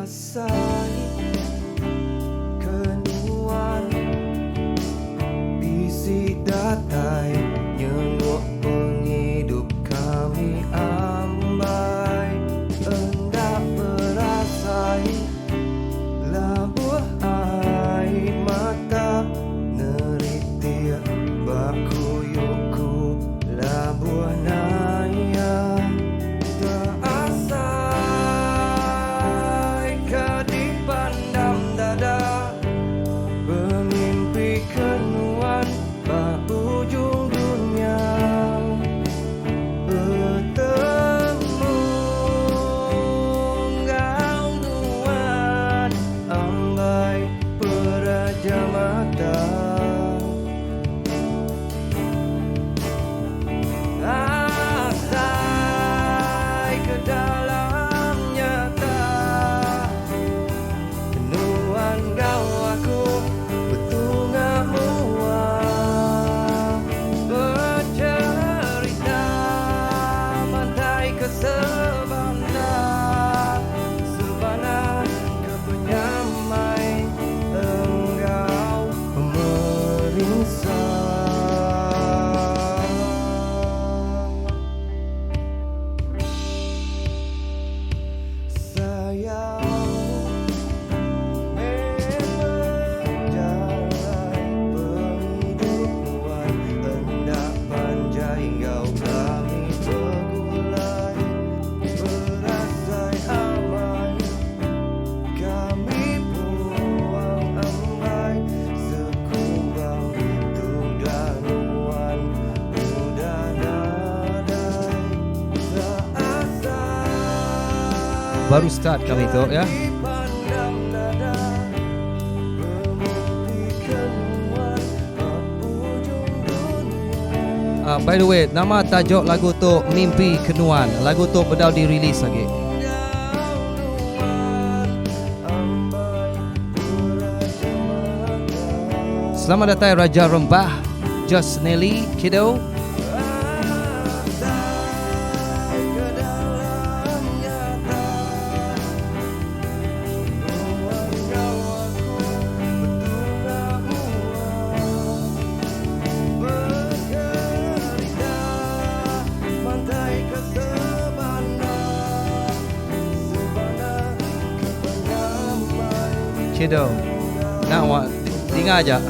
Asai ke nuan bisi datai nyenguk pengidup kami ambai enda berasai labuh ai mata neritik ba kuyuk ku labuh naya. Teasai ka dipandam dada Bemimpi ke nuan ba ujung dunya Betemu enggau nuan ambai peraja mata. Asai ke dalam nyata Nuan enggau aku betunga mua Becherita mantai ke sebana Sebana ke penyamai enggau Pemerinsa. Sayau meh pejalai pengidup nuan enda panjai enggau kami begulai berasai amai. Kami puang ambai sekumbang tudah nuan udah nadai seasai Baru start kami tu ya. Dipandang dada bemimpi ke nuan ba ujung dunya. By the way, nama tajuk lagu tu Mimpi Ke Nuan. Lagu tu bedau dirilis agi. Selamat datai Raja Rembah, Just Nelly, Kiddo. Kiddo. Nak awak dinga aja.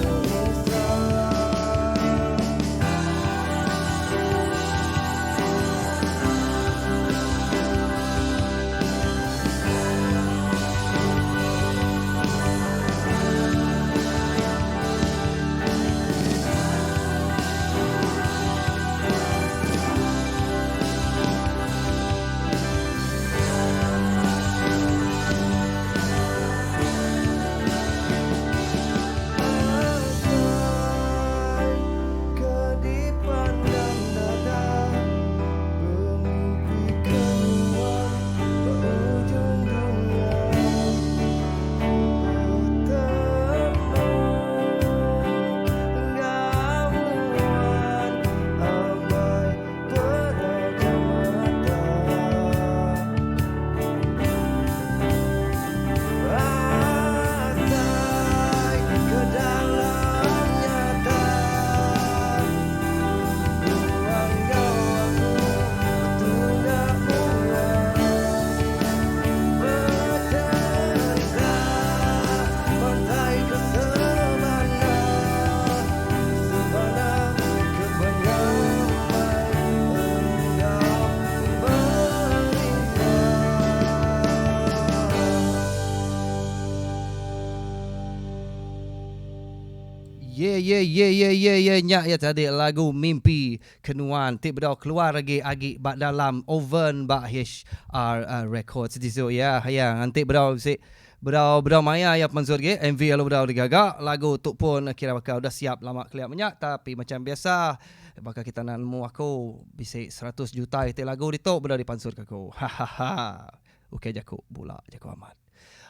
Ye ye ye ye ye ye nya iya tadi lagu Mimpi Ke Nuan ti bedau keluar agi agi ba dalam oven ba HR Records disu iya iya nganti bedau bisi Bedau bedau maya iya pemansut agi MV lalu bedau digaga lagu tu pun kira baka udah siap lama kelia menya tapi macam biasa baka kita enda nemu aku bisi seratus juta iti lagu ditu bedau dipansut ka aku hahaha ukai jaku bula jaku amat.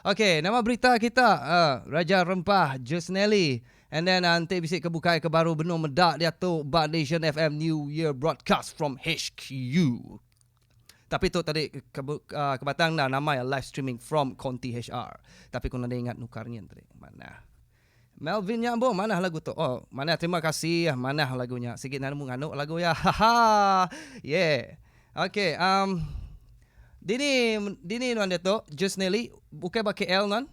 Ok nama berita kita Raja Rempah Jusnelly and then enti bisi ke bukai ke baru benung meda diatu ba Nation FM New Year Broadcast from HQ. Tapi tu tadi ke uh, ke batang enda nama iya live streaming from Konti HR. Tapi ku nadai ingat nukar nyin tadi. Manah. Melvin nya ambo manah lagu tu. Oh, manah terima kasih manah lagu nya. Sigi enda nemu nganu lagu iya. Haha. Yeah. Okay, um dini dini nuan diatu Jus Nelly bukai ba KL nuan.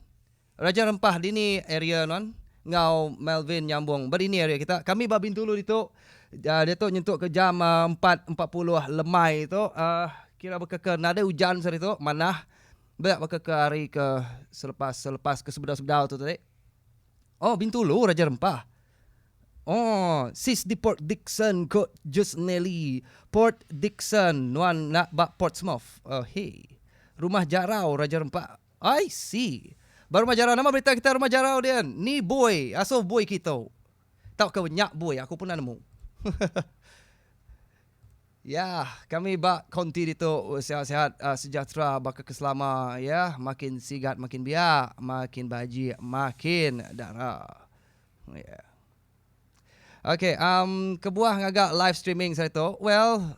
Raja Rempah dini area nuan enggau Melvin nyambung ba dini area kita. Kami ba Bintulu ditu uh, diatu nyentuk ke jam uh, 4.40 lemai tu uh, kira baka ke nadai ujan sehari tu manah. Ba baka ke hari ke selepas selepas ke sebedau-sebedau tu tadi. Oh Bintulu Raja Rempah. Oh sis di Port Dickson ko Jus Nelly. Port Dickson nuan enda ba Portsmouth. Oh hey. Rumah Jarau Raja Rempah. I see. Ba Rumah Jarau nama berita kita Rumah Jarau din? Ni bui asuh bui kitu. Tauka nya bui aku pun enda nemu. Ya, kami ba konti ditu sihat-sihat sejahtera baka ke selama ya, makin sigat makin biak, makin bajik makin dara. Ya. Okay, um, kebuah ngaga live streaming sehari tu, well,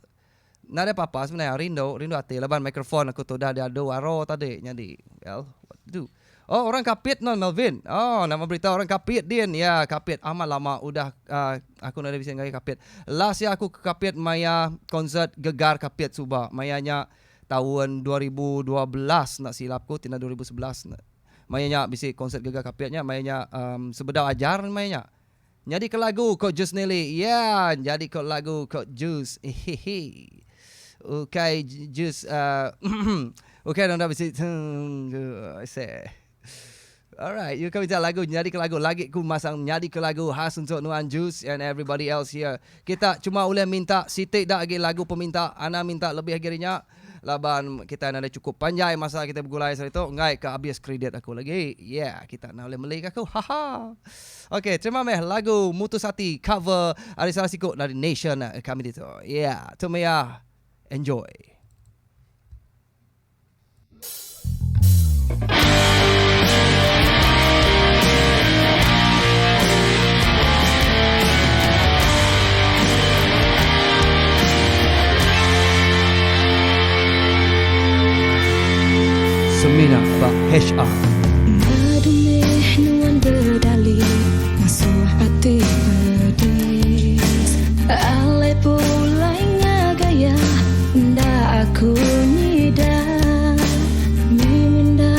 nadai apa-apa sebenarnya, rindu, rindu ati laban mikrofon aku tu udah diadu aro tadi nyadi, well, what to do. Oh orang Kapit non Melvin. Oh nama berita orang Kapit din. Ya Kapit amat lama udah uh, aku nadai bisi ngagai Kapit. Last ya aku ke Kapit maya konsert Gegar Kapit suba. Maya nya taun 2012 enda silap ku tina 2011. Maya nya bisi konsert Gegar Kapit nya maya nya um, sebedau ajar maya nya. Nyadi ke lagu ko Jus Nelly. Yeah, nyadi ko lagu ko Jus. Hehehe. Ukai Jus uh, ukai nanda bisi se. Alright, you can minta lagu nyadi ke lagu lagi ku masang nyadi ke lagu khas untuk nuan Jus and everybody else here. Kita cuma ulih minta siti da agi lagu peminta ana minta lebih agi ari nya. Laban kitai nadai chukup panjai masa kitai begulai sehari tu enggai ka abis kredit aku lagi. Yeah, kita enda ulih meli ka aku. Haha. Okay, terima meh lagu Mutus Ati cover ari salah siku dari Nation kami ditu. Yeah, tu meh iya. Enjoy. Semina ba HR. Ngadu meh nuan bedali ngasuh ati pedis Alai pulai ngagai iya enda aku nyida Mimenda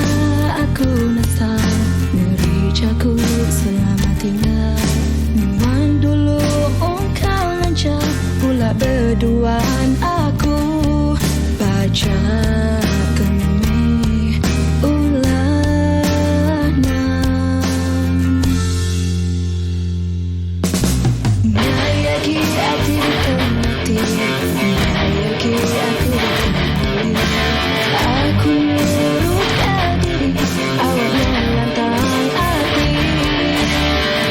aku nesal meri jaku selamat tinggal Nuan dulu ungkal lancar pula beduan aku Pajak ke meh ulah nang Ngai agi ati dikemati Ngai agi aku dikemali Aku nyurutka diri Awak ngelantang ati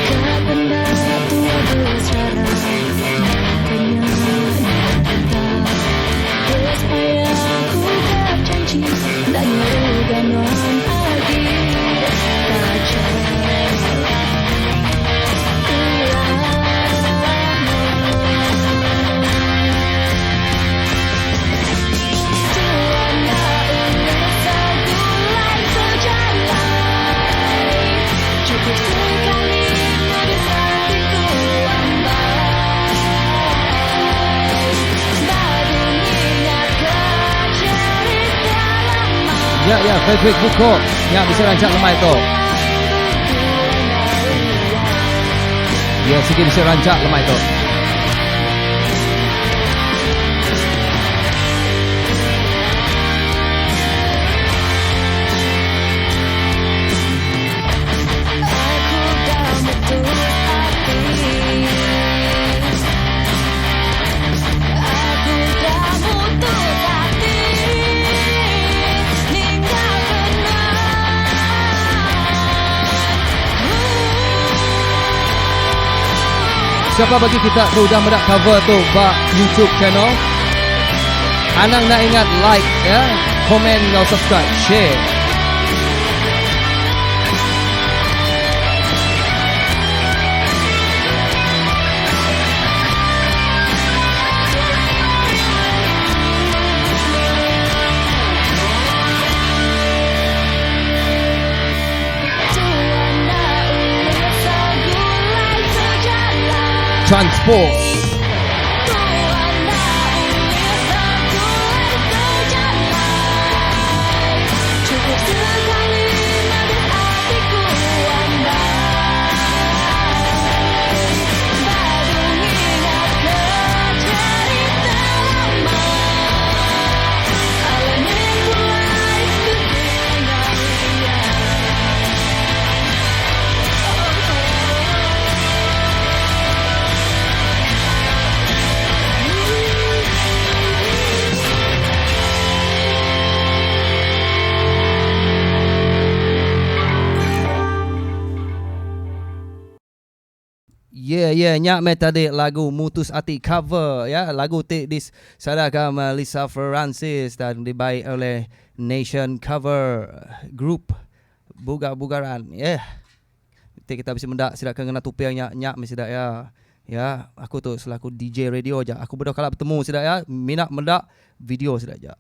Ka benda tua beserara Naka nya nyerita Besemaya ku berjanji Enda ngeruga nuan agi Taja Ya ya Frederick Buko nya bisi rancak lemai tu. Ya sigi bisi rancak lemai tu. Siapa bagi kita ke udah meda cover tu ba YouTube channel? Anang enda ingat like ya, komen enggau subscribe, share. Transport. Yeah yeah nya meh tadi lagu Mutus Ati cover ya lagu ti disadaka Melissa Francis dan dibai oleh Nation Cover Group Buga Bugaran yeah. Ti kita bisi meda sida ke ngena tuping nya nya meh sida iya. Ya aku tu selaku DJ radio aja aku bedau kala betemu sida iya mina meda video sida aja.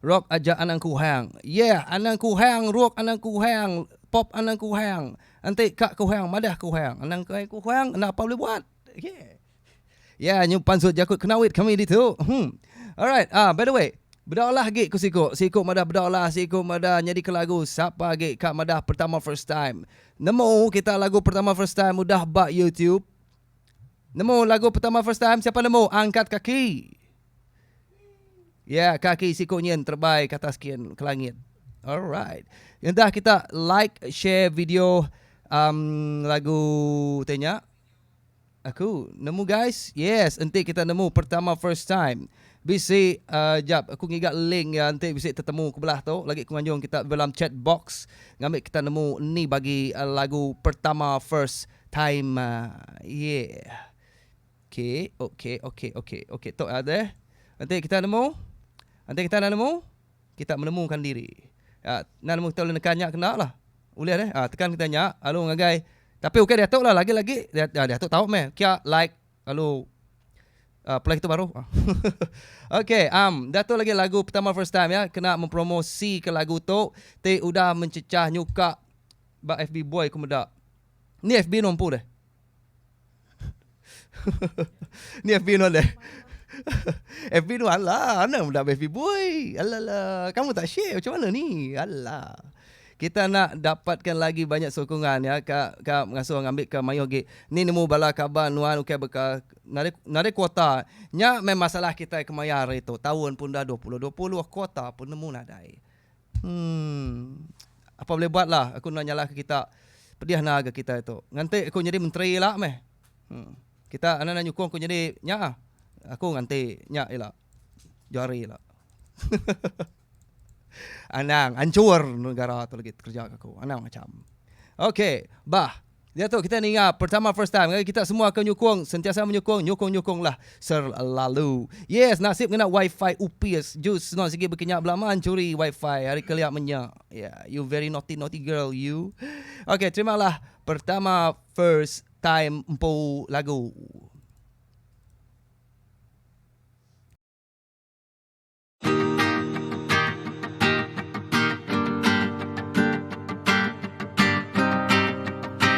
Rock aja anang kuhang. Yeah anang kuhang rock anang kuhang pop anang kuhang enti ka kuhang madah kuhang anang kuhang enda apa boleh buat. Yeah. Yeah nyu pansut jaku kenawit kami ditu. Hmm. Alright ah by the way bedau lah agi ku siku siku madah bedau lah siku madah nyadi ke lagu sapa agi ka madah pertama first time. Nemu kita lagu pertama first time udah ba YouTube. Nemu lagu pertama first time siapa nemu angkat kaki. Yeah kaki siku nyin terbai ke atas kin ke langit. Alright. Entah kita like share video um lagu ti nya. Aku nemu guys. Yes enti kita nemu pertama first time. Bisi uh, jap aku ngiga link ya enti bisi tetemu ku belah tu lagi ku nganjung kita dalam chat box ngambi kita nemu ni bagi uh, lagu pertama first time. Uh, yeah. Okay, okay, okay, okay, okay. Tok ada. Enti kita nemu, enti kita nemu, kita menemukan diri. Ya, enda nemu kita ulih nekan nya kena lah. Ulih deh. Ha, tekan kita nya lalu ngagai. Tapi ukai diatu lah lagi-lagi dia, ya, diatu tau meh. Kia like lalu uh, play tu baru. okay, um diatu lagi lagu pertama first time ya kena mempromosi ke lagu tu ti udah mencecah nyuka ba FB boy ku meda. Ni FB nu empu deh. Ni FB nuan deh. FB nuan lah. Mana budak FB boy. Alah Kamu tak share macam mana ni? Alah. Kita nak dapatkan lagi banyak sokongan ya ka ka ngasuh ngambil ke mayuh agi. Ni nemu bala kaban nuan ukai beka nadai nadai kuota. Nya meh masalah kitai kemaya hari tu. Taun pun dah 2020 kuota pun nemu nadai. Hmm. Apa boleh buat lah. Aku enda nyalah ke kita. Pedih na ga kita itu. Nganti aku nyadi menteri ila meh. Hmm. Kita enda nyukung aku nyadi nya ah. Aku nganti nya ila. Johari ila. Anang hancur negara tu lagi kerja aku. Anang macam. Okey, bah. Diatu kita ninga pertama first time ngagai kita semua ke nyukung sentiasa menyukung nyukung nyukung lah selalu. Yes nasib ngena wifi upis jus no sigi bekinya belama encuri wifi hari kelia menya. Yeah you very naughty naughty girl you. Okay terima lah pertama first time empu lagu.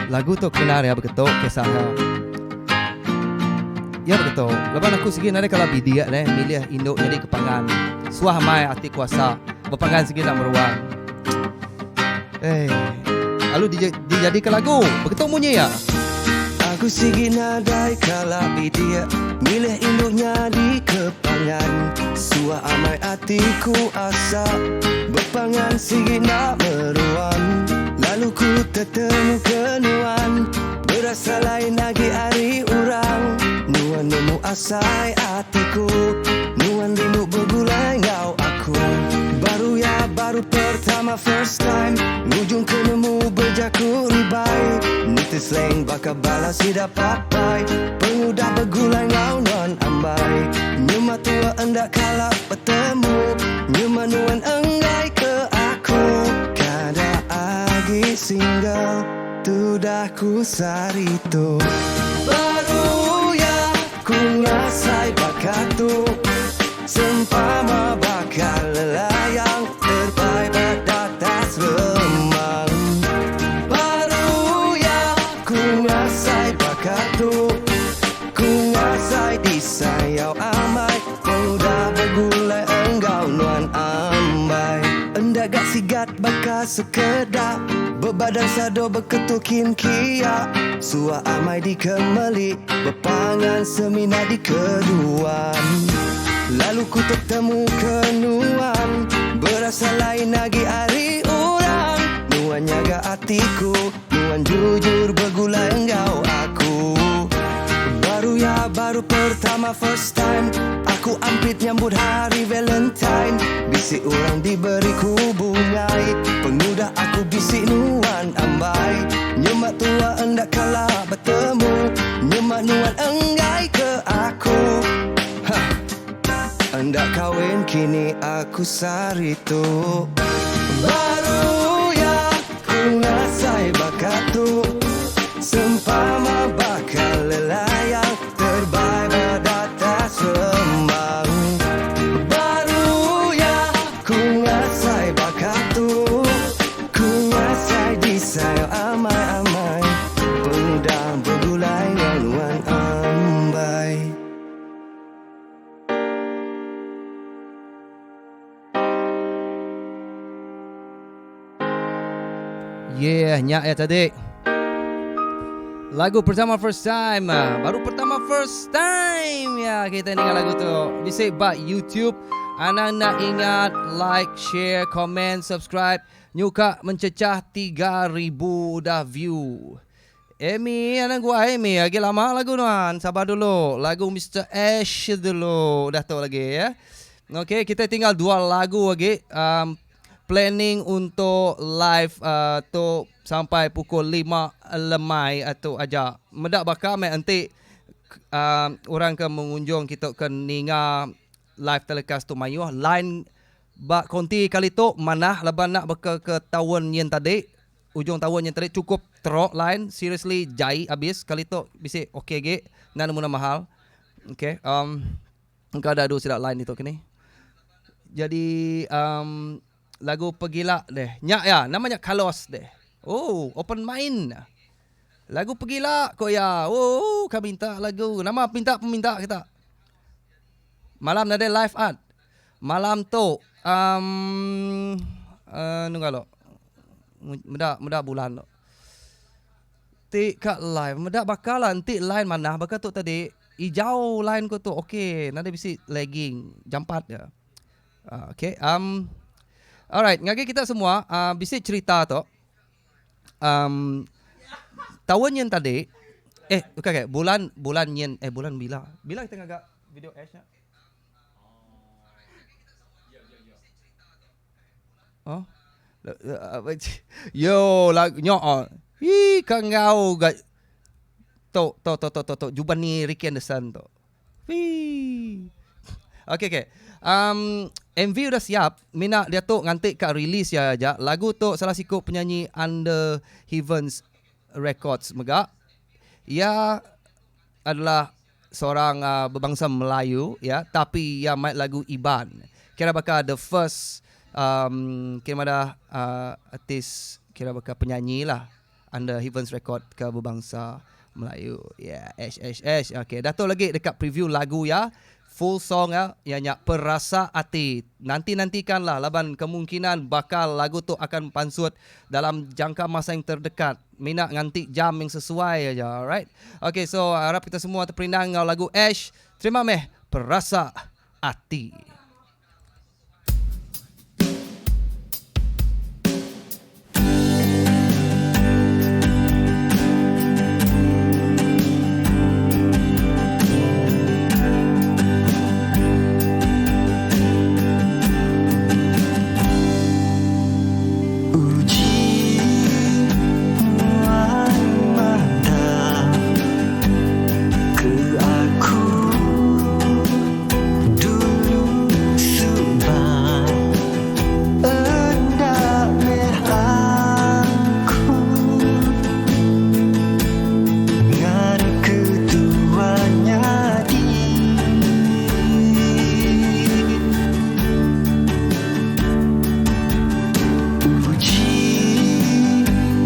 Lagu tu kebenar ya beketu kisah ya. Ya beketu. Laban aku sigi nadai kala bidik deh milih indu nyadi ke pangan. Suah amai ati kuasa bepangan sigi enda meruan. Eh, lalu dijadi ke lagu. Beketu munyi ya. Aku sigi nadai kala bidik milih indu nyadi ke pangan. Suah amai atiku asa bepangan sigi enda meruan. Lalu ku tetemu ke nuan berasa lain agi ari urang. Nuan nemu asai atiku nuan rindu begulai enggau aku. Baru ya baru pertama first time ngujung ke nemu bejaku ribai. Nitih slang baka bala sida papai pengudah begulai enggau nuan ambai. Nyema tua enda kala betemu nyema nuan enggai ke aku. Kada agi single tudah ku saritu. Baru ya ku ngasai baka tu sempama baka lelayang terbai ba datas remang. Baru ya ku ngasai baka tu. sekeda Bebadan sado beketul kin kia Suah amai dikemeli Bepangan semina dikeduan Lalu ku tetemu ke nuan Berasa lain agi ari orang Nuan nyaga atiku Nuan jujur begulai enggau aku Baru ya baru pertama first time Aku ampit nyambut hari Valentine Bisi orang diberi ku bungai Pengudah aku bisi nuan ambai Nyema tua enda kala betemu Nyema nuan enggai ke aku Hah. Enda kawin kini aku sehari tu Baru ya ku ngasai baka tu Sempama baka lelayang terbai ba datas remang Baru ya ku ngasai baka tu Ku ngasai disayau amai-amai Pengudah begulai enggau nuan ambai. Yeah, nya ya tadi. Lagu pertama first time. Baru pertama first time ya kita ninga lagu tu. Bisi ba YouTube. Anang nak ingat like, share, comment, subscribe. Nyuka mencecah 3000 udah view. Amy, anang gua Amy. Agi lama lagu nuan. Sabar dulu. Lagu Mister Ash dulu. Udah tu lagi ya. Okey, kita tinggal dua lagu lagi. Um, planning untuk live uh, tu sampai pukul 5 lemai atau aja. Medak baka meh enti uh, orang ke mengunjung kita ke ninga live telecast tu mayuh line ba konti kali tu manah laban nak baka ke taun nyin tadi Ujung taun nya tadi cukup teruk line seriously jai abis kali tu bisi ok agi enda nemu nama hal ok um engka dah adu sida line ditu kini jadi um lagu pegila deh nya iya nama nya kalos deh ooh open mind lagu pegila ko iya ooh ka minta lagu nama pinta peminta kita malam nadai live art malam tu um uh nungga lo. Meda meda bulan tu. Ti ka live meda baka lah enti line manah baka tu tadi ijau line ku tu ok nadai bisi lagging jampat ja. Uh, ok um alright ngagai kita semua uh, bisi cerita tu um taun nyin tadi eh bukan okay, bulan bulan nyin eh bulan bila bila kita ngaga video Ash nya Oh. Yo lagu nyo oh. Hi ka enggau ga tu tu tu tu tu tu juban ni Ricky Anderson tu. Wee. Okey okey. Um MV udah siap, mina diatu nganti ka release iya aja. Lagu tu salah siku penyanyi under Heavens Records mega. Iya adalah seorang uh, berbangsa Melayu ya tapi iya mai lagu Iban. Kira baka the first um, kira madah uh, artis kira baka penyanyi lah under Heavens Record ke berbangsa Melayu. Yeah, H H H. Okay, dah tu lagi dekat preview lagu ya. Full song ya, ya nya Perasa Ati. Nanti-nantikanlah laban kemungkinan bakal lagu tu akan pansut dalam jangka masa yang terdekat. Mina nganti jam yang sesuai aja, alright. Okay, so harap kita semua terperindang enggau lagu Ash. Terima meh Perasa Ati. Uji nuan mata ke aku dulu suba enda meh aku ngarap ke tua nyadi. Uji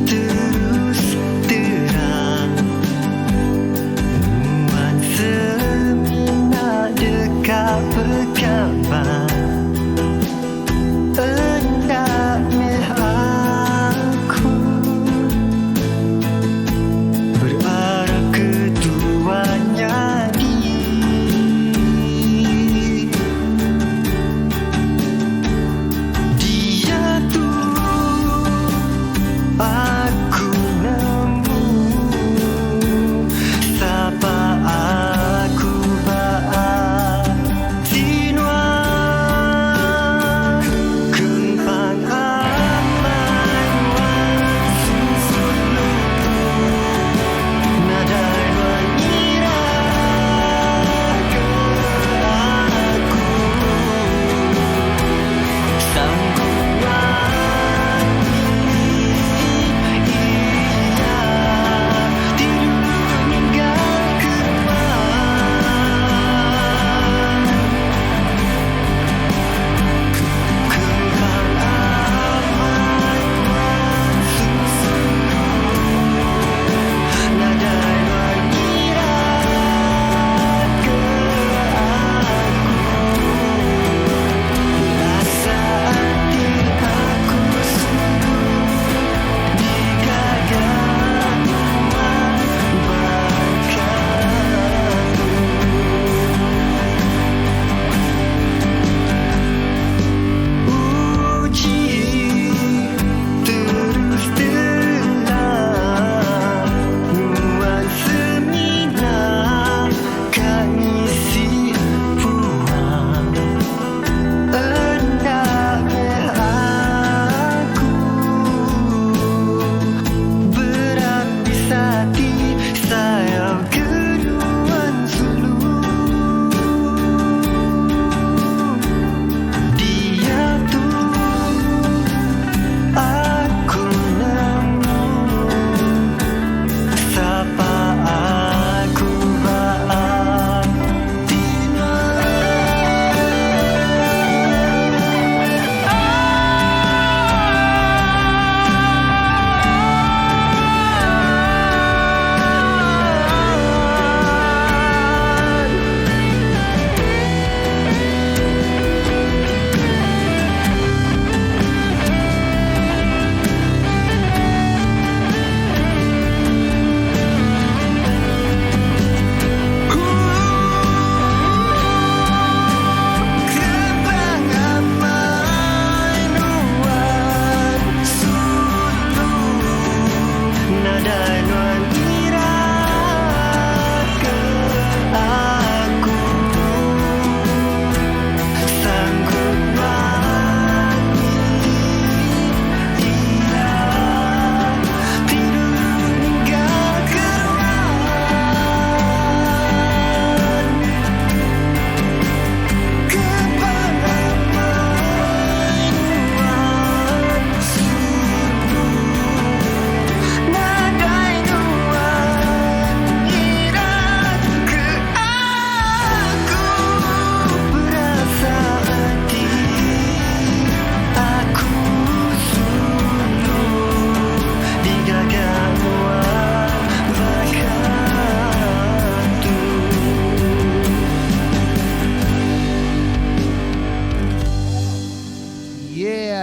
terus terang Nuan semina deka bekaban Enda meh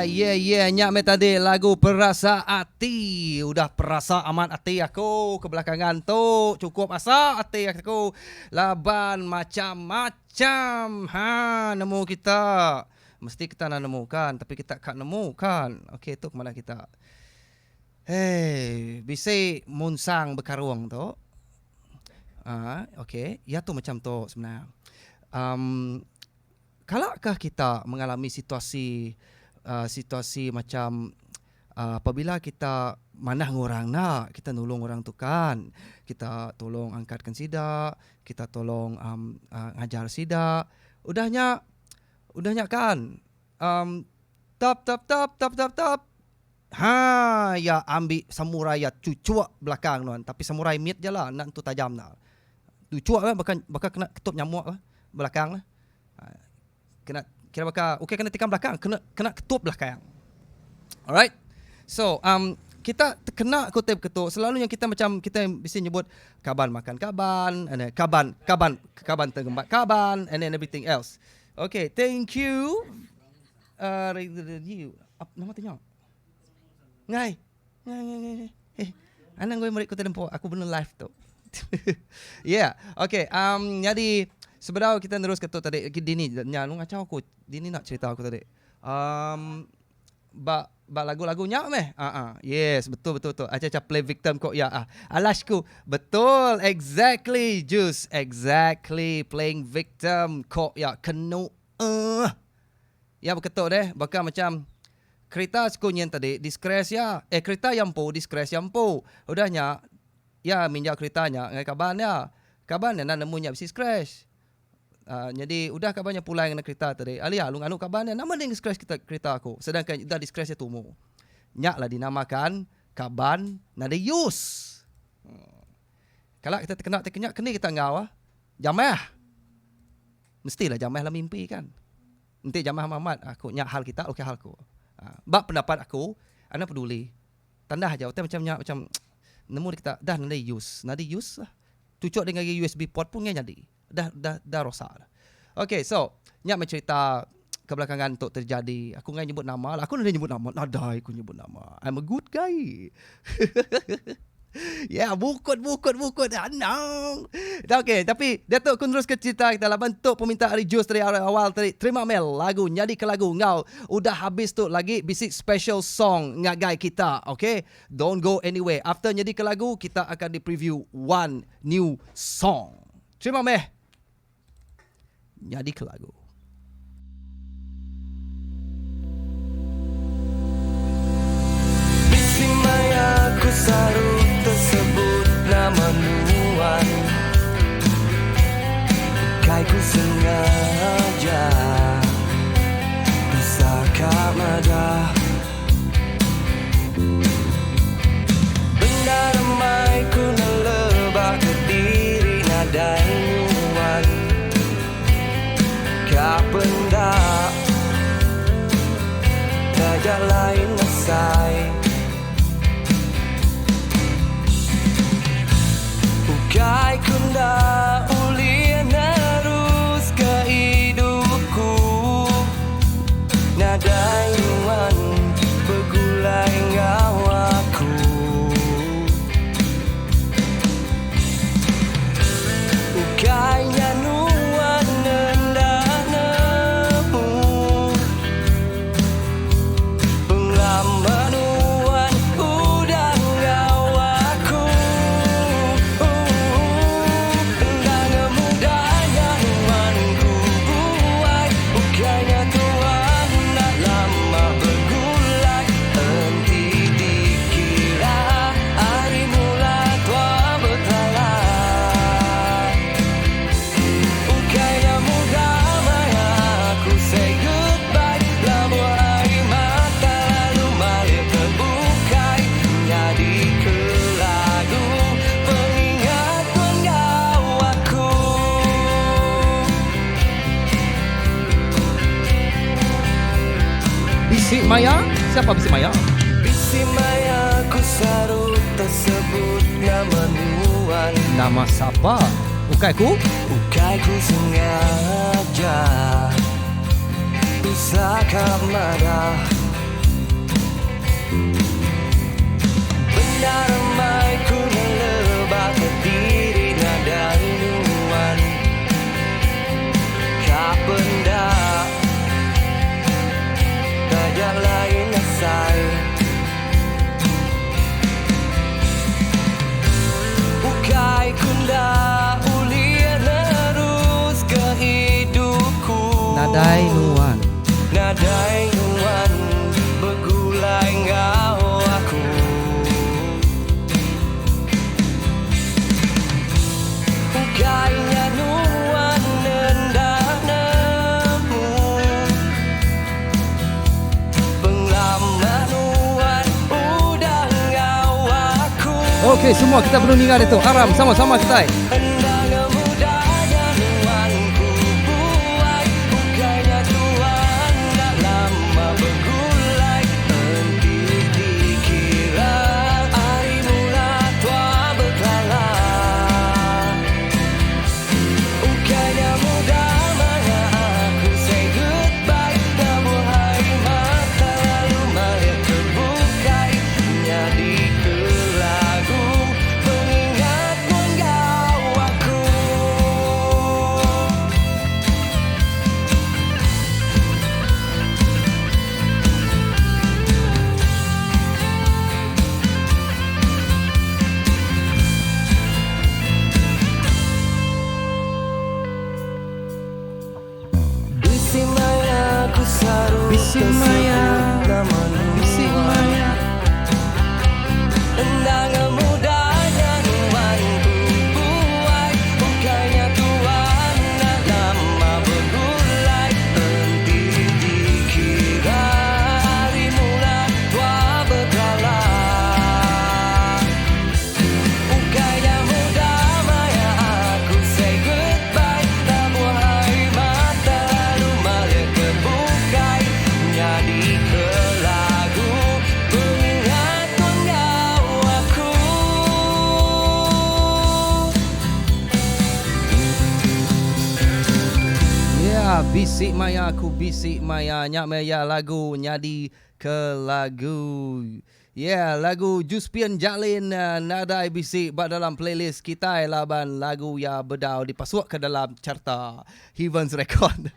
yeah yeah nya meh tadi lagu perasa ati. Udah perasa amat ati aku ke belakangan tu. Cukup asa ati aku laban macam-macam ha nemu kita. Mesti kita enda nemu kan tapi kita ka nemu kan. Okey tu ke mana kita. Hei bisi munsang bekarung tu. Aa okey iya tu macam tu sebenar. Um Kala kah kita mengalami situasi situasi macam apabila kita manah enggau orang enda, kita nulung orang tu kan, kita tolong angkatkan sida, kita tolong ngajar sida, udah nya udah nya kan tap tap tap tap tap tap ha iya ambi samurai iya cucuk belakang nuan tapi samurai mit ja lah enda entu tajam enda. Cucuk lah baka baka kena ketup nyamuk lah belakang lah. Kena kira baka ukai kena tikam belakang kena kena ketup belakang. Alright. So um kita kena ku tai beketu selalu nya kita macam kita bisi nyebut kaban makan kaban and then kaban kaban kaban tengembat kaban and then everything else. Okay, thank you. Uh, you. Nama tu nya? Ngai. Ngai ngai ngai. Eh, anang goi meri ku telempo aku benung live tu. Yeah. Okay, um nyadi sebedau kita nerus ke tu tadi dini nya lu ngachau aku. Dini nak cerita aku tadi. Um ba ba lagu-lagu nya meh. Ah uh, yes, betul betul betul. Acha acha play victim ko ya ah. Alas ku. Betul, exactly Juice, exactly playing victim ko ya kenu eh. Ya beketu deh baka macam kerita siku nyin tadi di scratch iya eh kerita iya empu di scratch iya empu. Udah nya iya minjau kerita nya ngagai kaban iya. Kaban iya enda nemu nya bisi scratch. Aaa nyadi udah kaban iya pulai ngena kerita tadi ali alu nganu kaban iya nama deh scratch kerita aku sedangkan udah di scratch iya tumu. Nya lah dinamakan kaban nadai use. Kala kita tekena ti kenya keni kita enggau ah jamah. Mestilah jamah dalam mimpi kan. Enti jamah amat aku nya hal kita ukai hal aku. Ba pendapat aku anang peduli. Tandah aja utai macam nya macam nemu kita dah nadai use. Nadai use lah. Cucuk dengan USB port pun ngai nyadi. Dah dah dah rosak dah. Okay so nya meh cerita kebelakangan tu terjadi. Aku ngai nyebut nama lah. Aku nadai nyebut nama. Nadai aku nyebut nama. I'm a good guy. Yeah, bukut bukut bukut anang. Okey, tapi diatu aku neruska cerita kita laban tu peminta ari Jus tadi ari awal tadi. Terima meh lagu nyadi ke lagu enggau udah habis tu lagi bisi special song ngagai kita. Okey, don't go anywhere. After nyadi ke lagu kita akan di preview one new song. Terima meh nyadi ke lagu. Bisi maya ku saru tersebut nama nuan Ukai ku sengaja Bisa ka madah Bendar amai ku neleba ke diri nadai nuan Ka penda Taja lain asai Ukai ku enda ulih nerus ke idup ku Nadai nuan begulai enggau aku. Ukai nya nuan enda nemu Pengelama nuan udah enggau aku. Enda ngemudah nya nuan ku buai Ukai nya tuan enda lama begulai Enti dikira ari mula tua bekelala Ukai nya mudah maya aku say goodbye Labuh ai mata lalu malih ke bukai Nyadi ke lagu pengingat enggau aku. Bisi maya? Siapa bisi maya? Bisi maya ku saru tersebut nama nuan. Nama sapa? Ukai ku? Ukai ku sengaja Usah ka madah. Nadai nuan. Nadai nuan begulai enggau aku. Ukai nya nuan enda nemu. Pengelama nuan udah enggau aku. Okey semua kita perlu ninga ditu. Aram sama-sama kitai. Enda ngemudahnya nuan ku buai. Ukai nya tuan enda lama begulai. Enti dikira ari mula tua bekelala. Ukai nya mudah maya aku say goodbye. Lebuh ai mata lalu malik terbukai. Nyadi ke lagu pengingat enggau aku. Bisi maya ku saru Bisi maya. tersebut nama Bisi nuan. maya. Enda ngemudahnya nuan ku buai. Bukannya tuan enda lama begulai. Enti dikira ari mula tua bekelala. Bukannya mudah maya aku say goodbye. Lebuh ai mata lalu malik terbukai. Nyadi ke lagu pengingat enggau aku. Ya, bisi maya aku bisi maya nya meh ya lagu nyadi ke lagu. Yeah, lagu Juspian Jalin nadai bisi ba dalam playlist kitai laban lagu ya bedau dipasuk ke dalam carta Heavens Record.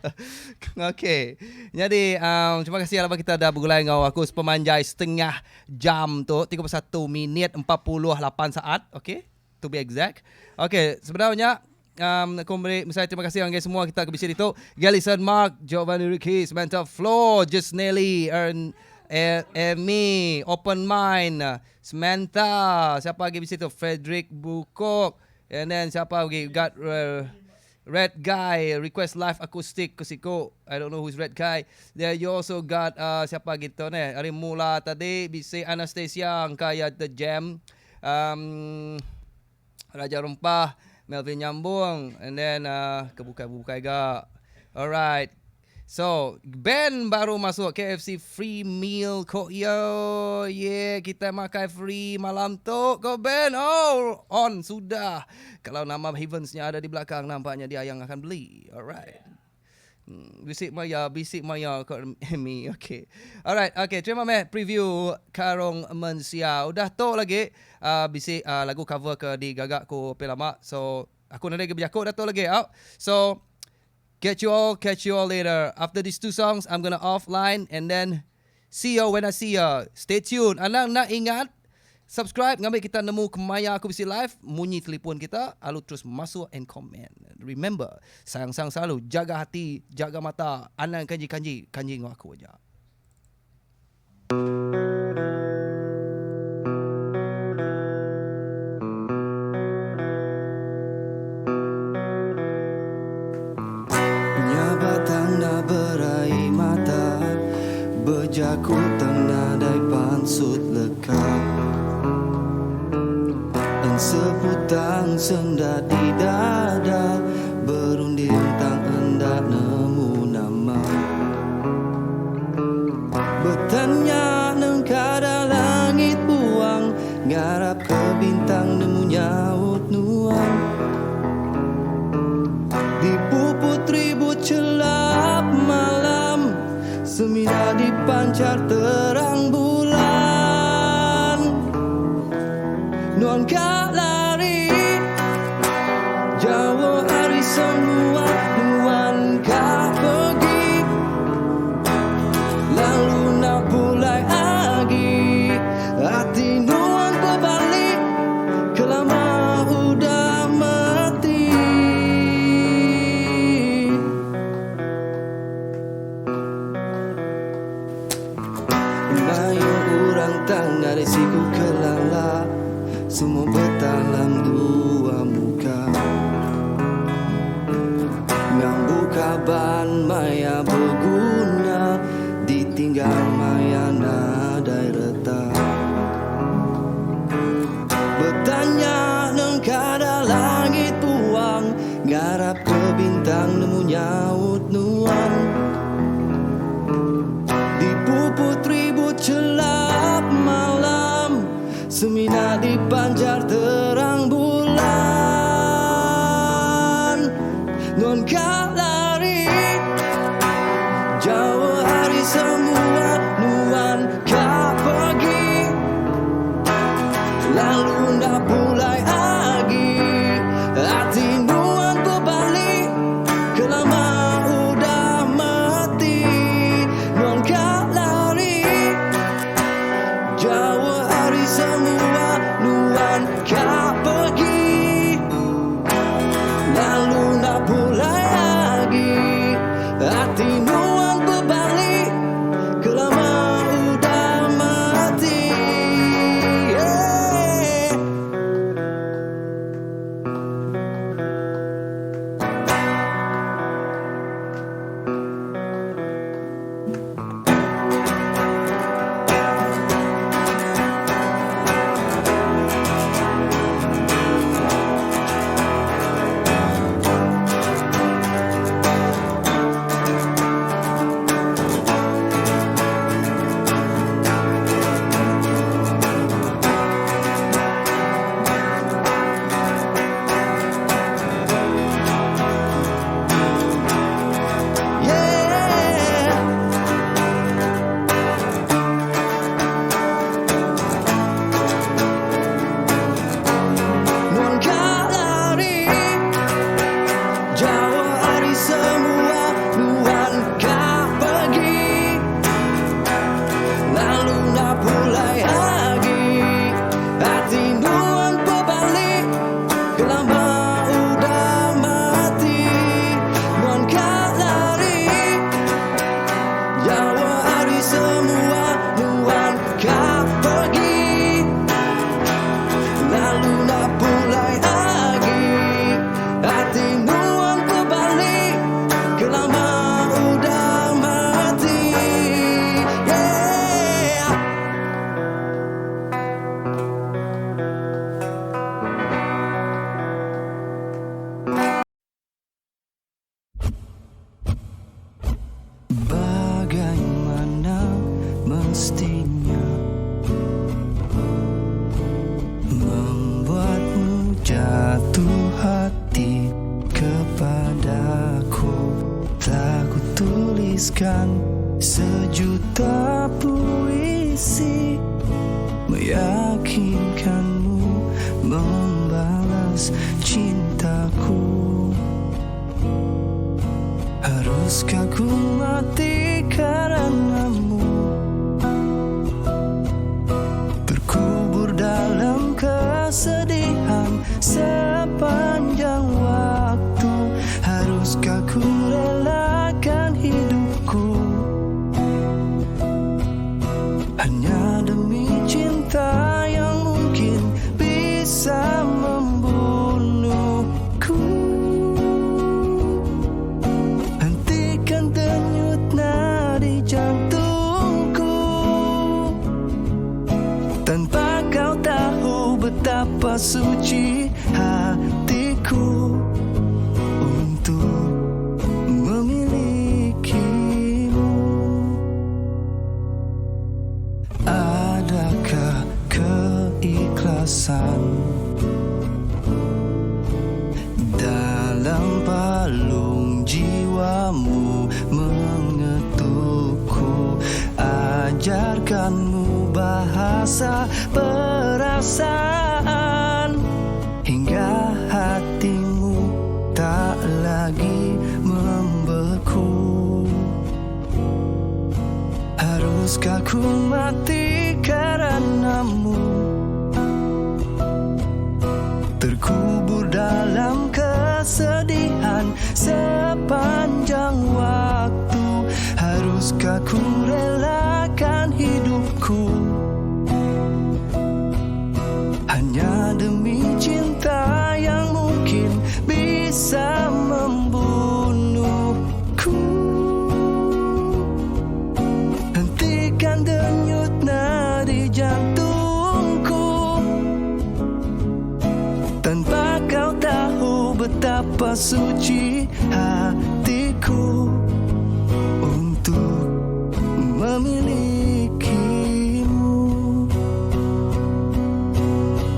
Okey. Nyadi um, terima kasih laban kita dah begulai enggau aku sepemanjai setengah jam tu 31 minit 48 saat, okey? To be exact. Okey, sebenarnya um, aku beri misalnya terima kasih ngagai semua kita ke bisi ditu. Galison Mark, Giovanni Ricky, Samantha Flo, Just Nelly, Ern, Amy, Open Mind, Samantha, siapa lagi bisi tu? Frederick Bukok, and then siapa lagi? Got Red Guy, request live acoustic kusiko. I don't know who's Red Guy. There you also got siapa gitu ne? Hari mula tadi bisi Anastasia Angkaya The Jam. Raja Rempah, Melvin Nyambung, and then kebukai-bukai ga. Alright. So, Ben baru masuk KFC free meal kok yo. Yeah, kita makan free malam tu. Go Ben. Oh, on sudah. Kalau nama Heavensnya ada di belakang, nampaknya dia yang akan beli. Alright. Bisik maya kau Amy. Okay. Alright, okay. Terima meh preview Karong Mensia. Udah tu lagi bisik lagu cover ke di gagak ku pe lama. So, aku nanti lagi berjakuk dah tu lagi. Oh. So, catch you all later. After these two songs, I'm gonna offline and then see you when I see you. Stay tuned. Anang nak ingat, subscribe ngambil kita nemu kemaya aku bisi live, munyi telefon kita, lalu terus masuk and comment. Remember, sayang-sayang selalu, jaga hati, jaga mata. Anang kanji-kanji, kanji ngau aku aja. Nya batang na berai mata, bejaku tang nadai pansut leka. En seputang senda di dada, berunding tang enda nemu nama. Betanya nengkada langit buang, ngarap ke bintang nemu nyaut nuang. Dipuput ribut celap malam, semina dipancar terang bulan. Nuan ka lari jauh hari semua, nuan ka pergi lalu nak pulai lagi. Hati nuan berbalik kelama udah mati. Nadai siku kelala Semua betalam dua muka Ngambu kaban maya beguna Ditinggal maya nadai reta Betanya nengkada langit puang Ngarap ke bintang nemu nyaut nuan Dipuput ribut chelap malam Semina dipanjar terang bulan Nuan ka lari Jauh ari semua Nuan ka pergi Lalu enda pulai agi Ati nuan bebali Ke lama udah mati Nuan ka lari Jauh ari semua Nuan ka pergi Lalu enda pulai agi Ati nuan bebali Ke lama udah mati Yeah. Yeah. Nuan ka lari Jauh ari semua Nuan ka pergi Lalu enda pulai agi Ati nuan bebali Ke lama udah mati Nuan ka lari Jauh ari semua Nuan ka pergi Lalu enda pulai agi Ati nuan bebali Ke lama udah mati Yeah. Bagaimana mestinya Membuatmu jatuh hati kepadaku Tak ku tuliskan sejuta puisi Meyakinkanmu membalas cintaku Haruskah ku mati karenamu Terkubur dalam kesedihan sepanjang waktu Haruskah ku relakan hidupku Hanya demi cinta yang mungkin bisa membunuhku Hentikan denyut nadi jantungku Tanpa kau tahu betapa suci hatiku Untuk memilikimu Adakah keikhlasan Dalam palung jiwamu mengetukku Ajarkanmu bahasa perasaan Hingga hatimu tak lagi membeku Haruskah ku mati karenamu Terkubur dalam kesedihan sepanjang waktu Haruskah ku relakan hidupku. betapa suci hatiku untuk memilikimu.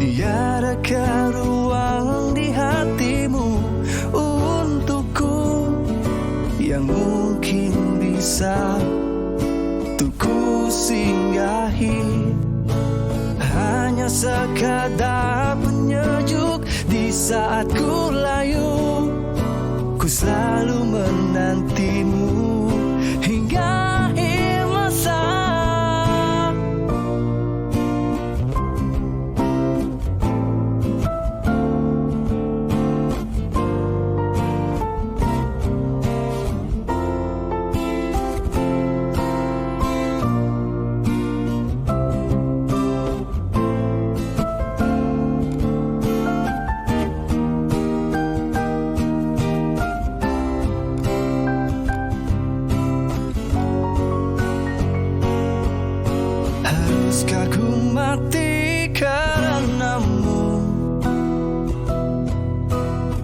Tiadakah ruang di hatimu untukku yang mungkin bisa untuk ku singgahi? Hanya sekadar penyejuk di saat ku layu. Ku selalu menantimu hingga akhir masa. Haruskah ku mati karenamu?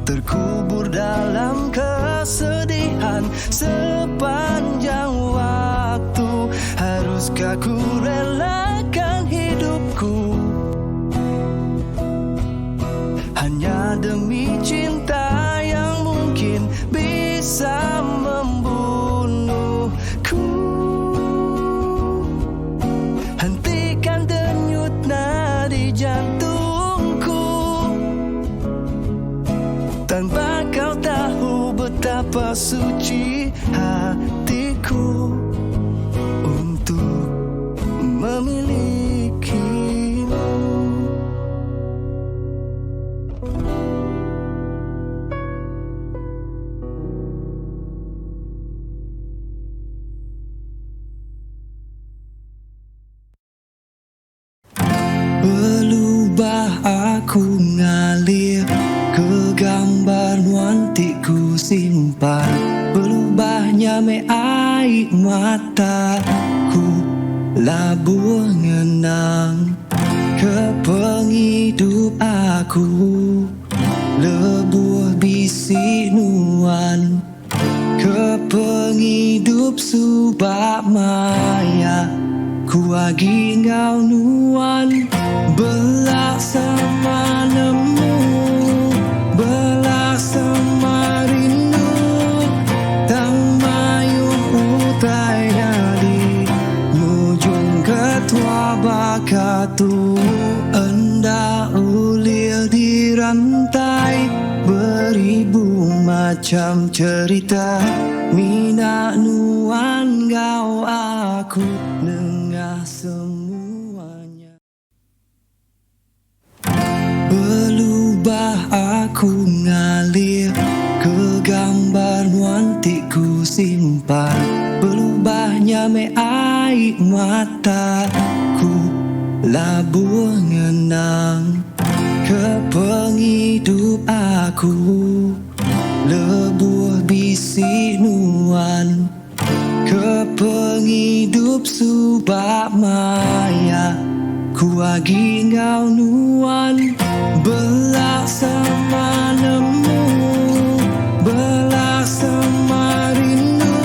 Terkubur dalam kesedihan sepanjang waktu. Haruskah ku relakan hidupku hanya demi cinta yang mungkin bisa membunuhku? Hentikan denyut nadi jantungku tanpa kau tahu betapa suci hatiku untuk memilikimu. Belubah aku ngalir ke gambar nuan ti ku simpan. Belubahnya me ai mata ku labuh ngenang ke pengidup aku. Lebuh bisi nuan ke pengidup subak maya. Ku agi enggau nuan belak sama nemu, belak sama rindu. Tang mayuh utai nyadi ngujung ketua baka tu. Enda ulih dirantai beribu macam cerita. Mina nuan enggau aku nengah semuanya. Belubah aku ngalir ke gambar nuan ti ku simpan. Belubahnya me ai mata ku labuh ngenang ke pengidup aku. Lebuh bisi nuan ke pengidup subak maya. Ku agi enggau nuan belak sama nemu, belak sama rindu.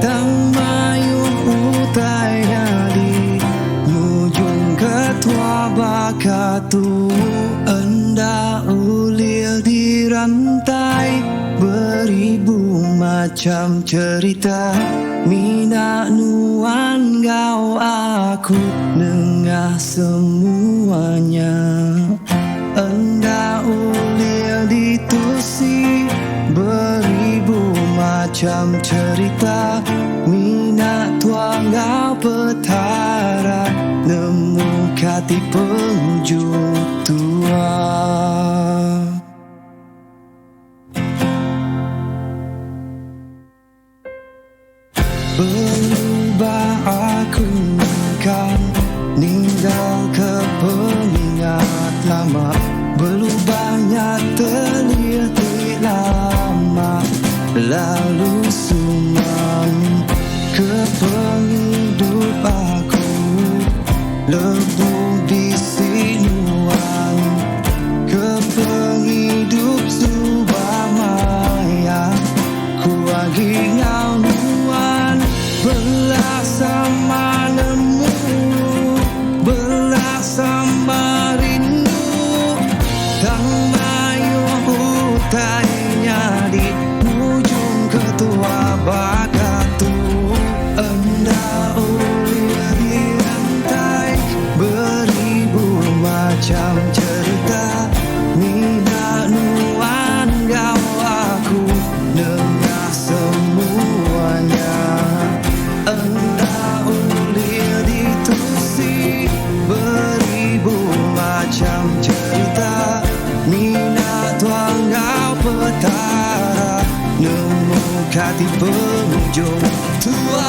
Tang mayuh utai nyadi ngujung ketua baka tu. Enda ulih dirantai beribu macam cerita. Mina nuan enggau aku nengah semuanya. Enda ulih ditusi beribu macam cerita. Mina tua enggau petara nemu kati penghujung tua. Berubah aku kan ninggal ke pengingat lama. Berubahnya terlihat lama lalu sumang ke penghidup aku. Lebuh bisi nuan ke penghidup subang. kati pengujung tua.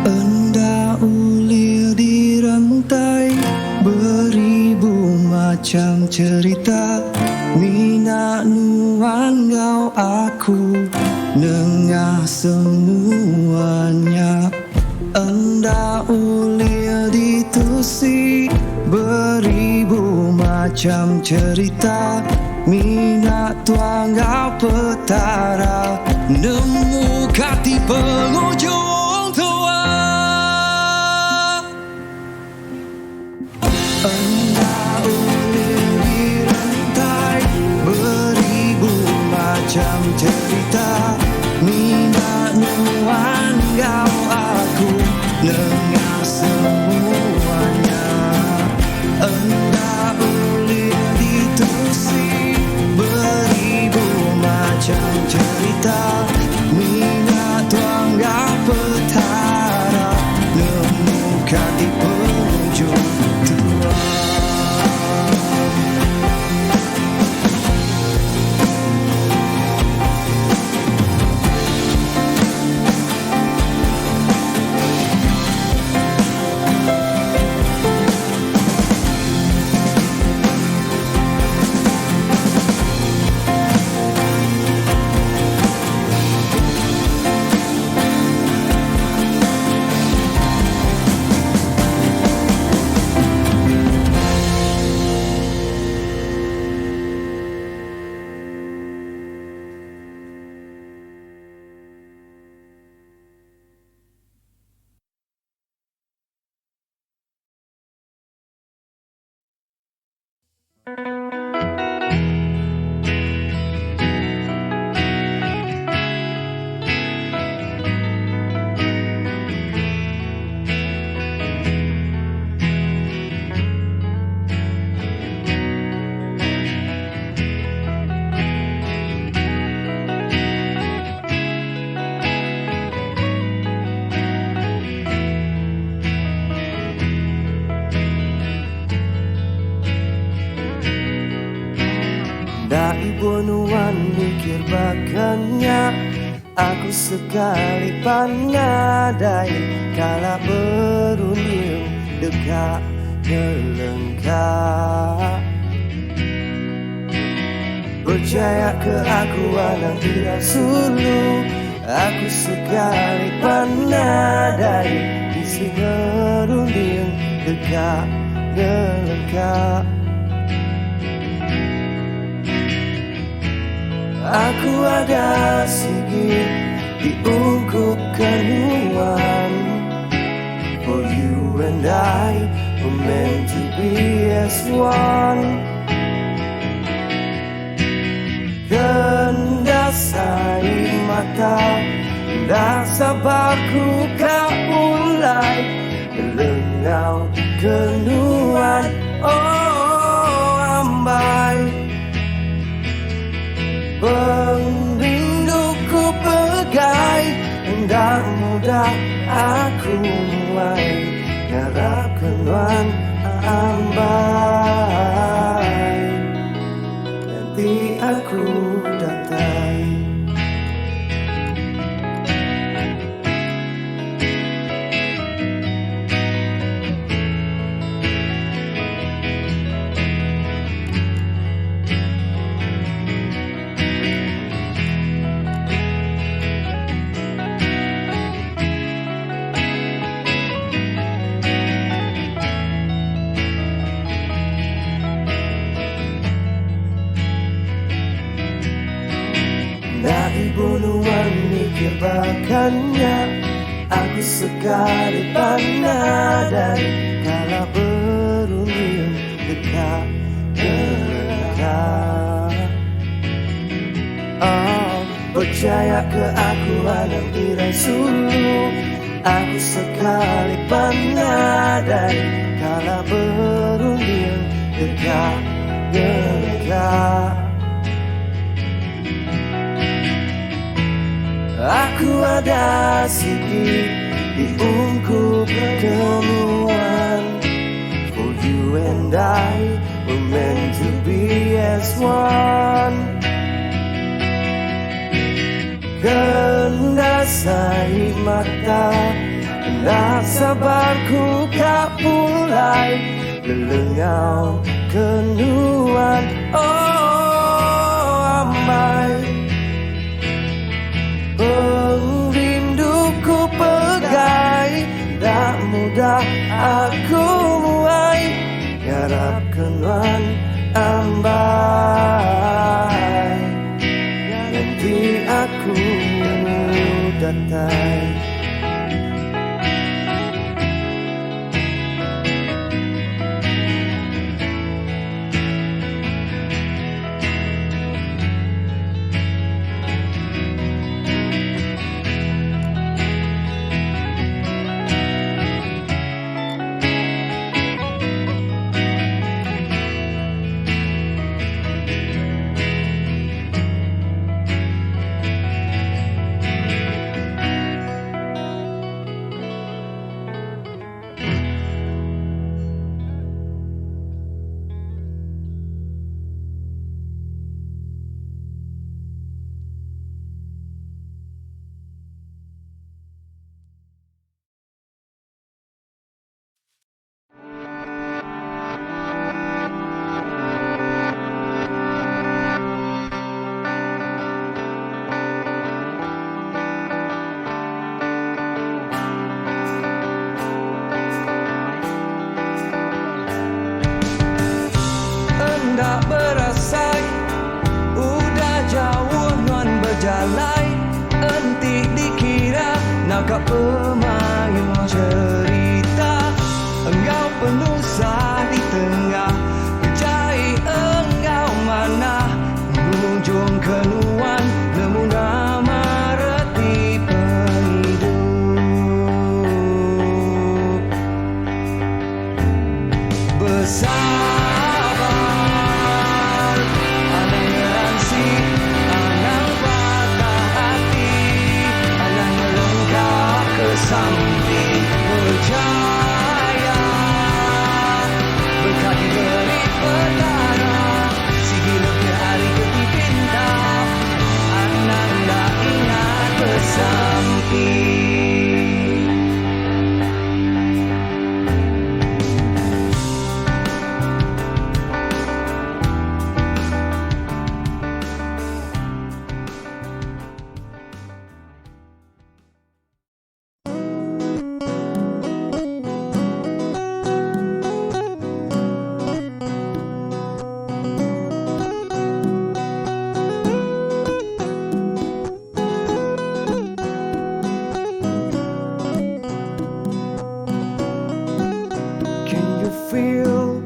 Enda ulih direntai beribu macham cherita mina nuan enggau aku nengah semua nya. Enda ulih ditusi beribu macham cherita mina tua enggau Petara nemu kati pengujung tua. Enda ulih direntai beribu macham cherita mina nuan enggau aku nengah semua nya. Enda ulih ditusi beribu macham cherita mina tua enggau Petara nemu kati pengujung tua. Enda ibuh nuan mikir baka nya Aku sekali pan nadai kala berunding deka ngelengka. Percaya ke aku anang irau sulu Aku sekali pan nadai bisi ngerunding deka ngelengka. Aku ada sigi diungkup ke nuan For you and I were meant to be as one Kendas ai mata Enda sabar ku ka pulai Lelengau ke nuan Oh ambai Pengrindu ku pegai Enda mudah aku muai Ngarap ke nuan ambai Nganti aku datai. Enda ibuh nuan mikir baka nya Aku sekali pan nadai kala berunding deka ngelengka. Oh. Percaya ke aku anang irai sulu Aku sekali pan nadai Kala berunding deka ngeleka Aku ada sigi diungkup ke nuan For you and I were meant to be as one Kenda sai mata Enda sabar ku ka pulai Lelengau ke nuan Oh ambai Pengrindu ku pegai Enda mudah aku muai Ngarap ke nuan ambai Nganti aku datai. Enda berasai udah jauh nuan bejalai Enti dikira naka pemayuh cherita Enggau penusah di tengah Kejai enggau manah Ngujung ke nuan nemu nama reti pengidup Besabar Anang ngeransi Anang patah ati Anang ngelengka ke sampi Percaya Berkat diberi Petara Sigi lebih ari ke dipinta Anang enda ingat besampi. Can you feel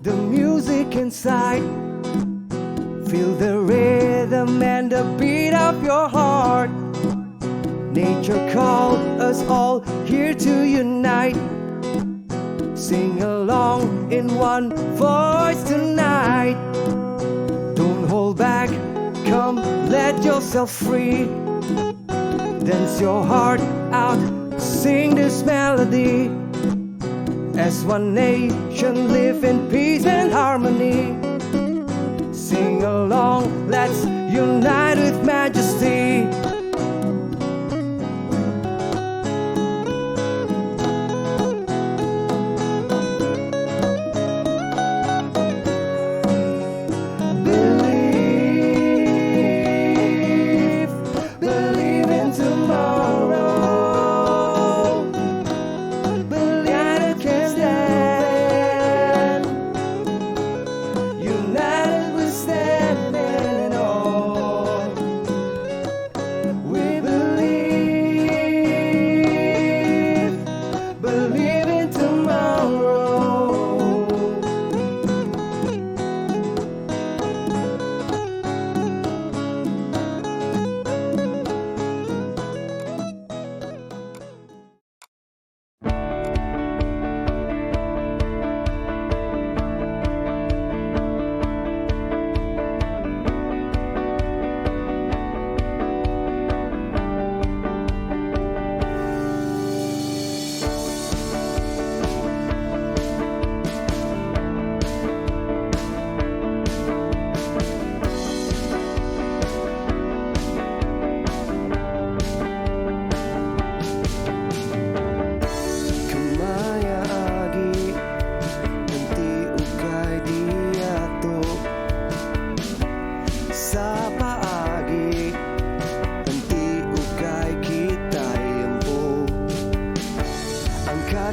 the music inside? Feel the rhythm and the beat of your heart. Nature called us all here to unite. Sing along in one voice tonight. Don't hold back, come let yourself free. Dance your heart out, sing this melody. As one nation live in peace and harmony. Sing along, let's unite with majesty. Believe, believe in tomorrow. Believe can stand. United we stand and all.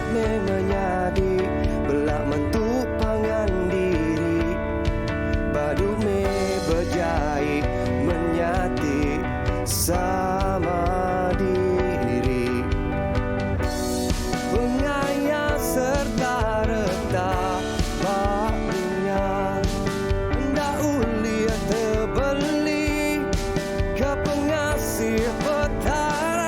Ingat me menyadi bela mentu pangan diri Badu me bejai menyati sama diri Pengaya serta reta ba dunya Enda ulih tebeli ke pengasih Petara.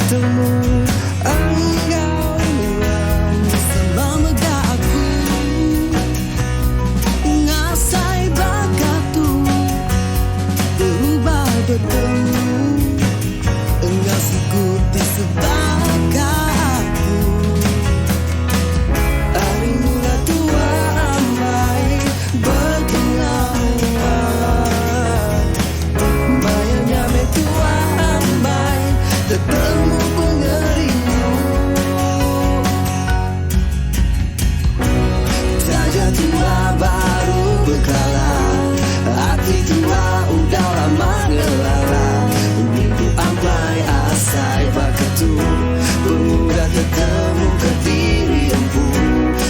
Betemu enggau nuan. Sama mega aku ngasai baka tu Terubah betemu enggau siku ti sebaka aku. Ari mula tua ambai bekengawa. Maya nya meh tua ambai tetemu pengerindu. Taja tua baru bekelala, ati tua udah lama ngelala. Rindu ambai asai baka tu, pengudah tetemu kediri empu.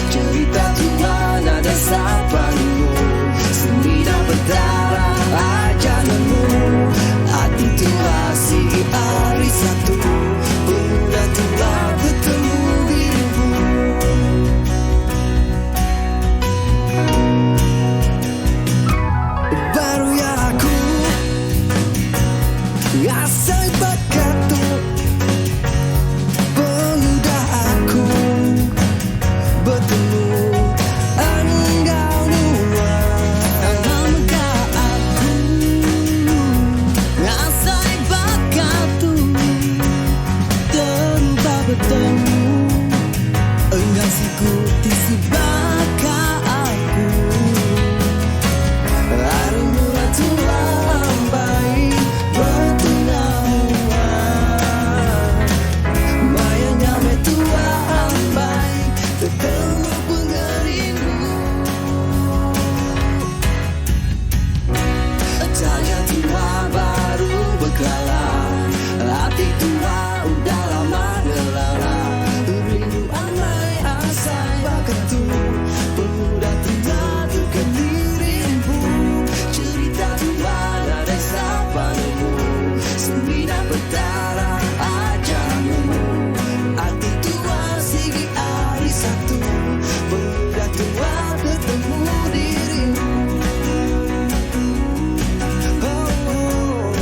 Cerita tua nadai sapa nemu, semina Petara aja nemu. Ati tua sigi ari satu, pengudah tua betemu dirimu. Baru ya aku ngasai baka tu, pengudah aku betemu enggau nuan. Sama mega aku ngasai baka tu, terubah betemu enggau siku ti sebaka aku. Ari mula tua ambai betunga. Maya nya meh tua ambai tetemu pengerindu. Taja tua baru bekelala, ati tua udah lama ngelala. Rindu amai asai baka tu, pemuda tua kediri empu. Cerita tua nadai sapa nemu, semina Petara aja nemu. Ati tua sigi ari satu, pemuda tua ketemu dirimu. Oh, oh, oh.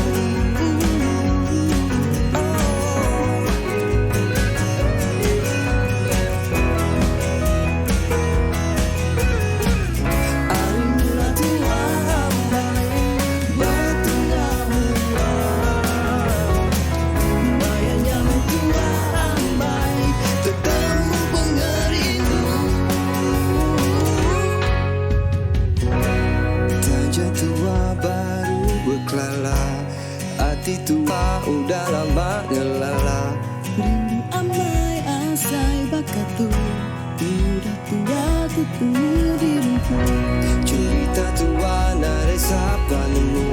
Ari mula tua ambai betunga mua. Maya nya meh tua ambai tetemu pengerindu. Taja tua baru bekelala, ati tua udah lama ngelala. Rindu amai asai baka tu, udah tua ketemu diriku. Cerita tua nadai sapa nemu,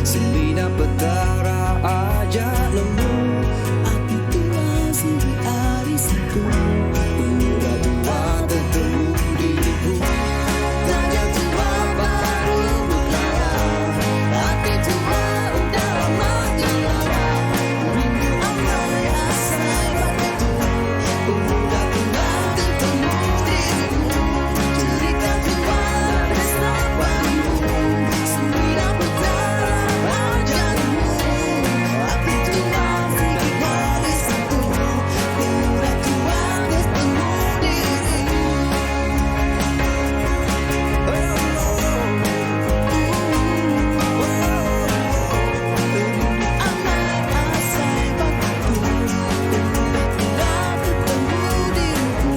semina Petara aja nemu. Ati tua sigi ari satu, pemuda tua tetemu diriku. Taja tua baru bekelala, ati tua udah lama ngelala. Rindu amai asai baka tu, pemuda tua tetemu dirimu. Cerita tua nadai sapa nemu, semina Petara aja nemu. Ati tua sigi ari satu, pemuda tua ketemu dirimu. Rindu amai asai baka tu, pemuda tua ketemu diriku.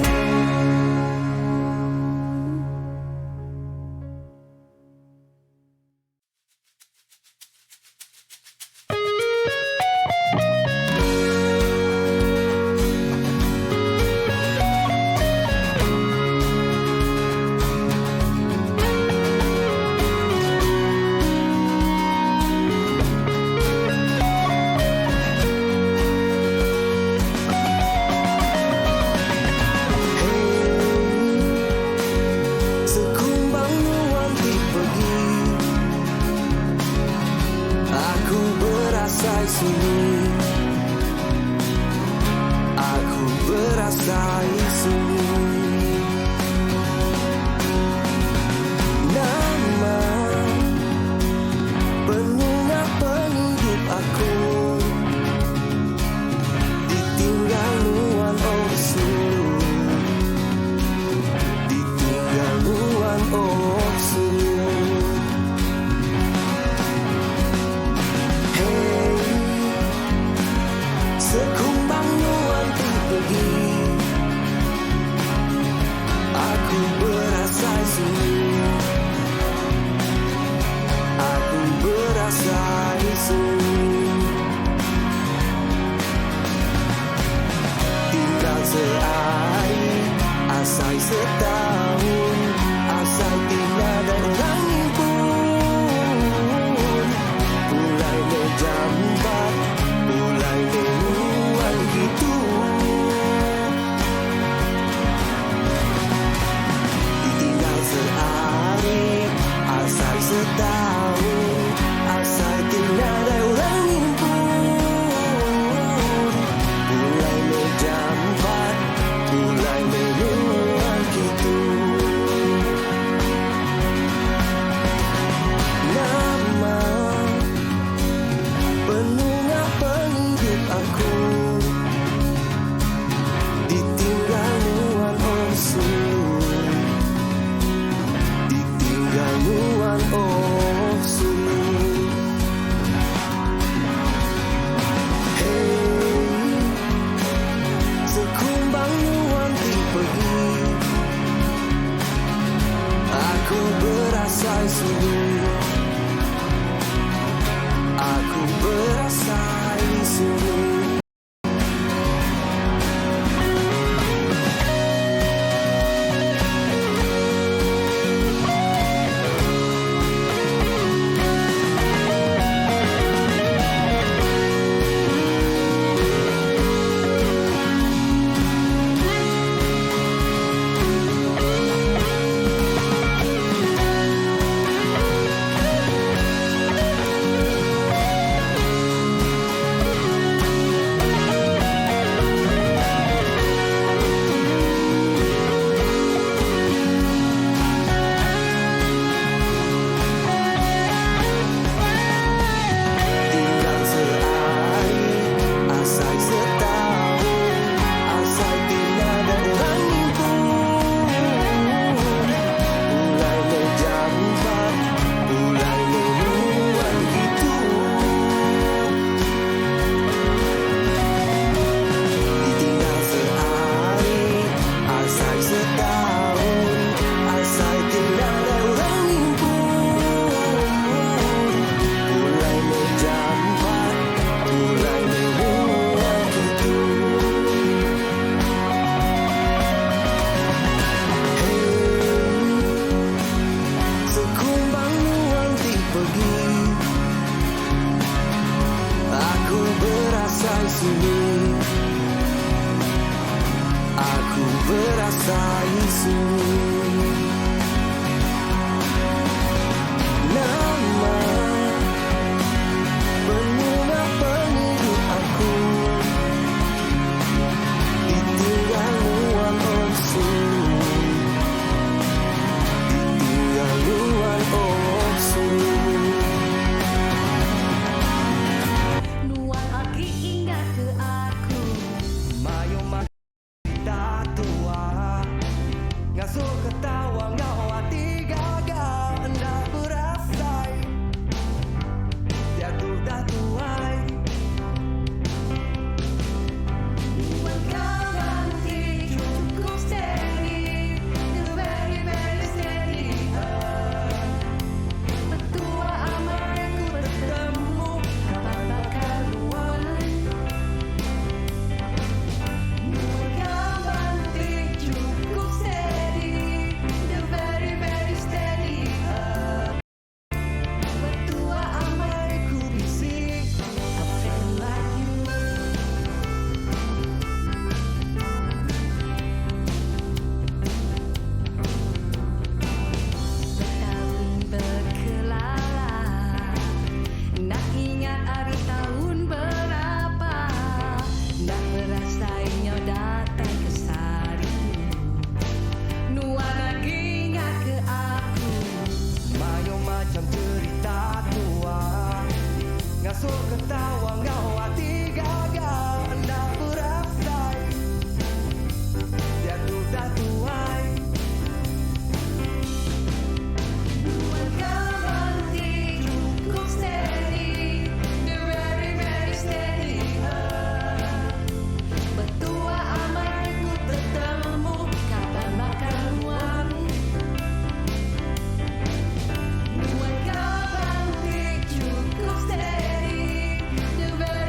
Sekumbang nuan ti pergi, aku berasai sunyi. Aku berasai sunyi. Nama penunga penghidup aku. Asai setaun Asai ti nadai orang ngibun Pulai ne jampat Pulai ne nuan gitu Ditinggal seari Asai setaun Asai ti nadai orang ngibun Pulai ne jampat Pulai ne nuan gitu Nama Penunga pengidup aku Ditinggal nuan oh sulu Ditinggal nuan oh sulu Hey Sekumbang nuan ti pergi Aku berasai sunyi Aku berasai sunyi. Tinggal sehari Asai setahun Asai ti nadai orang ngibun Pulai ne jampat Pulai ne nuan gitu Ditinggal sehari Asai setahun Asai ti nadai orang ngibun Pulai ne jampat Pulai ne nuan gitu Hey Sekumbang nuan ti pergi Aku berasai sunyi Aku berasai sunyi Nama Penunga pengidup aku Ditinggal nuan oh sulu Ditinggal nuan oh sulu Nuan agi ingat ke aku Mayu mata tua Ngasuh ketawa ngau hati gagal Enda berasai Dia tu dah tuai Nuan kawan ti cukup steady The very very steady Petua amai ku bertemu Kapan bakal nuan Nuan kawan ti cukup steady The very very steady Petua amai Ku bisi A friend like you. Bertahun berkelala Nak ingat hari tahun berapa Nak berasainya datang ke saritu Nuan lagi ingat ke aku Mayu macam cerita tua Ngasuh ketawa ngau hati gagal Enda berasai Dia tu dah tuai Nuan kawan ti cukup steady The very very steady Betua amai ku bertemu Kapan bakal nuan Nuan kawan ti cukup steady The very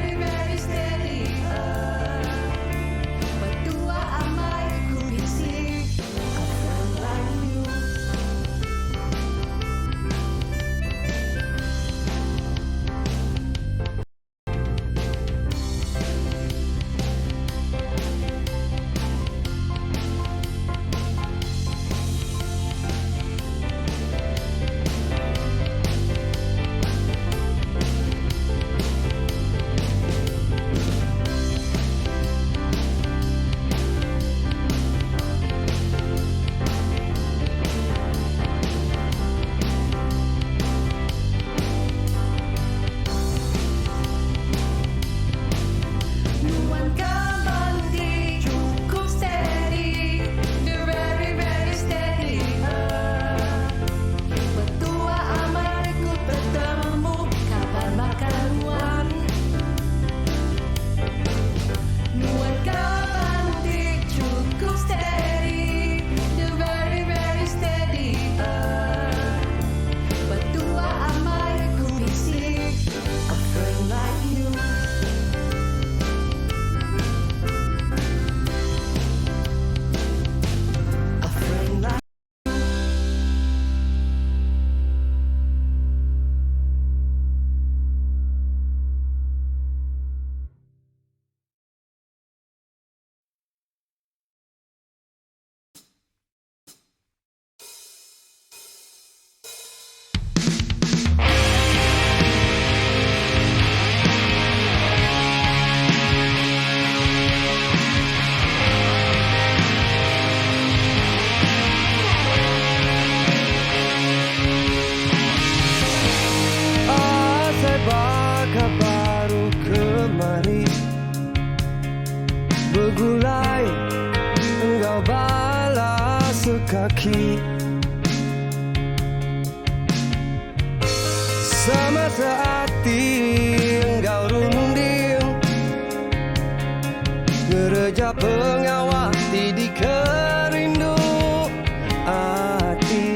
Begulai enggau bala sekaki. Sama seati enggau runding. Ngereja pengawa ti dikerindu ati.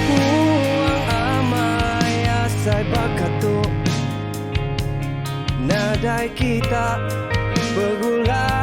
Puang amai asai baka tu. Nadai kita begulai.